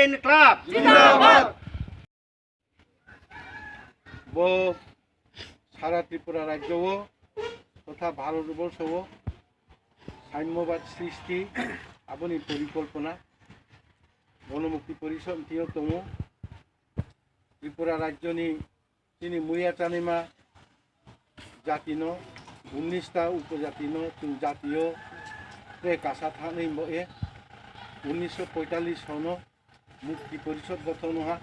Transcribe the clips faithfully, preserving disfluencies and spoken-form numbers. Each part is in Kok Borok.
Inklab. Zindabad. Bo sara Tripura rajyo o totha Bharat borsho o saimyobad srishti aboni porikolpona Ganamukti Porishod ni thing yo tongo. Tripura rajyo ni chini muiya chanima jati no, unnish ta upojati no chwng jati o tre kasa thani bo e unnish poitallish sono Mukti Porishod gothon wngha.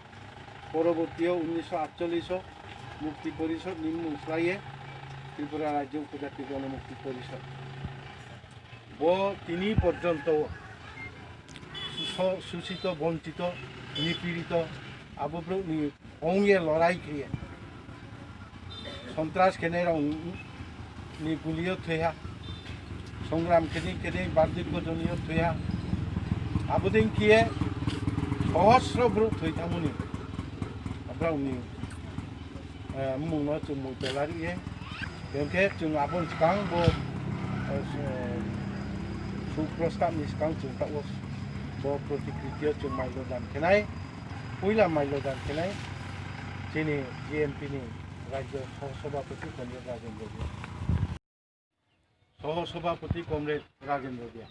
Poroborti o unnish atchollish o Mukti Porishod ni mung swlaiye Tripura Rajya Upojati Ganamukti Porishod. Bo tini porjonto so-, sushito, bonchito, nipirito, abo borok ni ongye lorai khe sontras khenai rok ni gulio thwiha, songram khenai khenai bardik gojoni o thwiha, abodin khe sohosro borok thwi thangmani borok ni, eh, mung no chwng mui tola rwye. Hwnkhe chwng aboni swkang bo, eh, su-, suprostab ni swkang chwng tabuk bo protikriti o chwng mailo dan khenai. Puila mailo dan khenai chini G M P ni rajyo soh-, sobhapati Comrade Rajendra Bey. Soh sobhapati Comrade Rajendra Bey.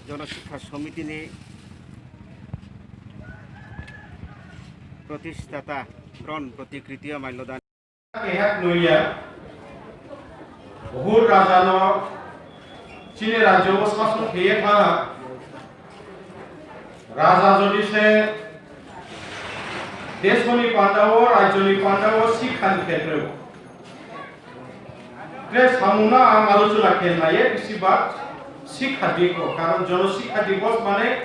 Jono Sikha Somitini protistata Bron Protikritiya Mailodani. Kehak nuya, Buhur Raja no chini rajyo o sason kheye thangha. Raja jodi se desoni panda o, rajyo ni panda o, sikha ni khetre o. Tre samung no ang alochona khe naiye, bisi ba sikha diko, karon jono sikha dibos mane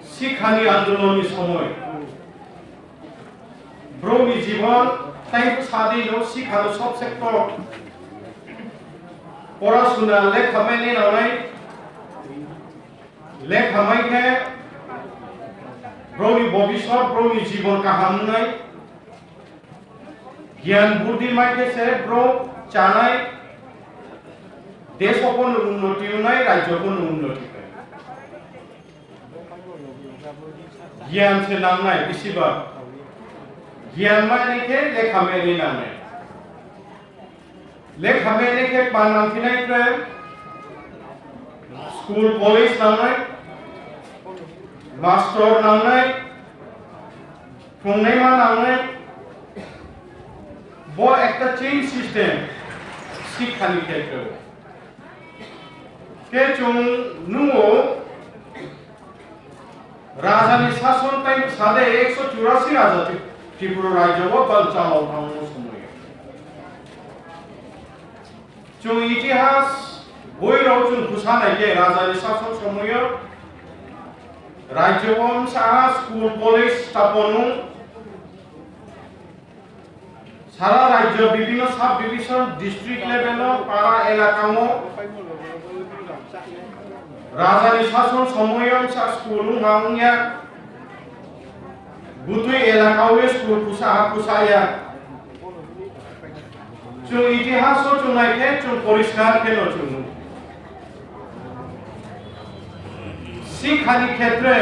sikha ni andolon ni somoy. Bro ni jibon tai sadi no sikha no sob sector. Pora suna lekha mai ni nangnai, lekha mai khe bro ni bobisot, bro ni jibon kaham wngnai. Giyan budhi mai khe se bro chanai, desh o pono unnoti wngnai, rajyo pono unnoti wngnai. Giyan se nangnai bisi ba. Giyan mai ni khe lekha mai ni nangnai. Lekha mene khe panang phinai khe school, college nangnai, master nangnai, phungnaima nangnai. Bo ekta chain system, sikha ni khetre o. Khe chwng nungo, Raja ni sason tai bwsade ekso churasi raja Tri-, Tripura rajyo o bal chalok thangmo somoyo. Chwng itihas boi rok chwng khwsa nai khe raja ni sason somoyo rajyo o msa school college stapon wng. Sara rajyo bibhinno sub division, district level o para elaka o raja ni sason somoyo wngsa school wngha wngya, butui elaka o school kusa ha kusa ya. Chwng itihas o chwng nai khe chwng poriskar khe no chwng nukgo. Sikha ni khetre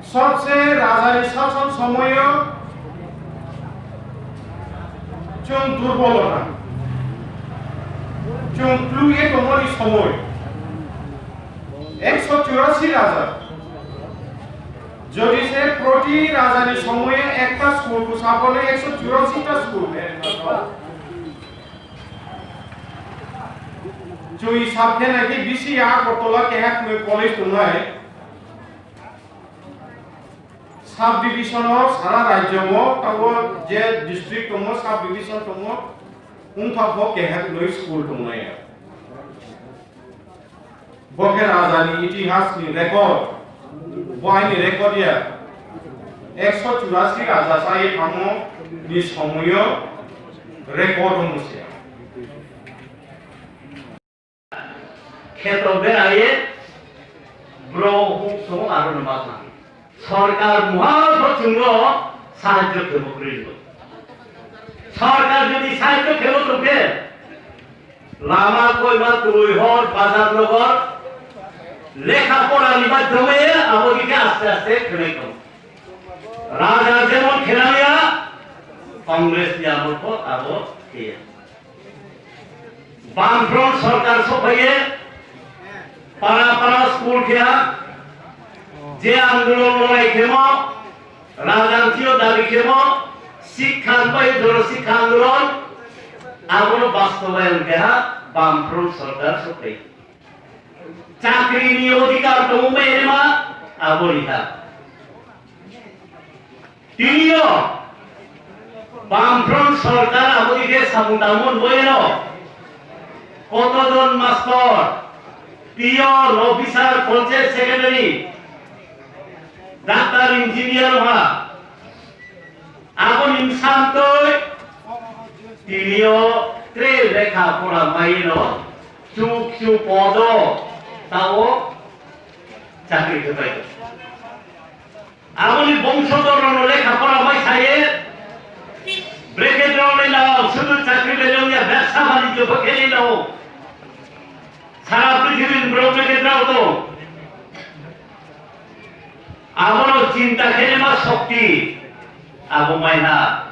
sobse raja ni sason somoyo chwng durbol wngkha, chwng kluye tongmani somoi ekso churasi raja, jodi se proti raja ni somoye ekta school ko sabole ekso churasi ta school. Chwng hisab khe naikhe bisi ya Agartala keha kwnwi college tongnai. Sub division o sara rajyo o tabo je district tongo, sub division tongo, wngthok bo keha noi school tongnai. Bo khe raja ni itihas ni record, bo aini record ya. Ekso churasi raja sai thamo ni somoyo record o musia. Kheto beraye bro huk song aro no ma thang. Sorkar muha pho chwngno sahajyo khebo kwrwi rw. Sorkar jodi sahajyo khebo tongkhe, lama koima twi hor bazar nogor lekha pora ni madhyome abo dike aste aste khwnai tong. Raja jemon khenaya Congress ni amol pho abo khiya. Bamfront sorkar sokphaiye para para school kheya, je andolon lorai khemo, rajantio dabi khemo, sikha bai joro sikha andolon, abono bastobayon kheha Bamfront sorkar sokphai. Chakri ni odhikar tongma enema abo rikha. Tiniyo Bamfront sorkar aboni khe samung tangmung boyeno kotojon mastor, peon, officer, panchayat secretary, doctor, engineer ha aboni samtoi tiniyo tre lekha pora maino chuk chuk podo tao chakri khe pai. Aboni bongso dorno lekha pora mai saye, bracket rok le nao, sudu chakri le nongya, bebsa banijyo bo khe le nao. Sara prithibini borok bracket rok to. Abono chinta khe ma shokti, abo mai ha.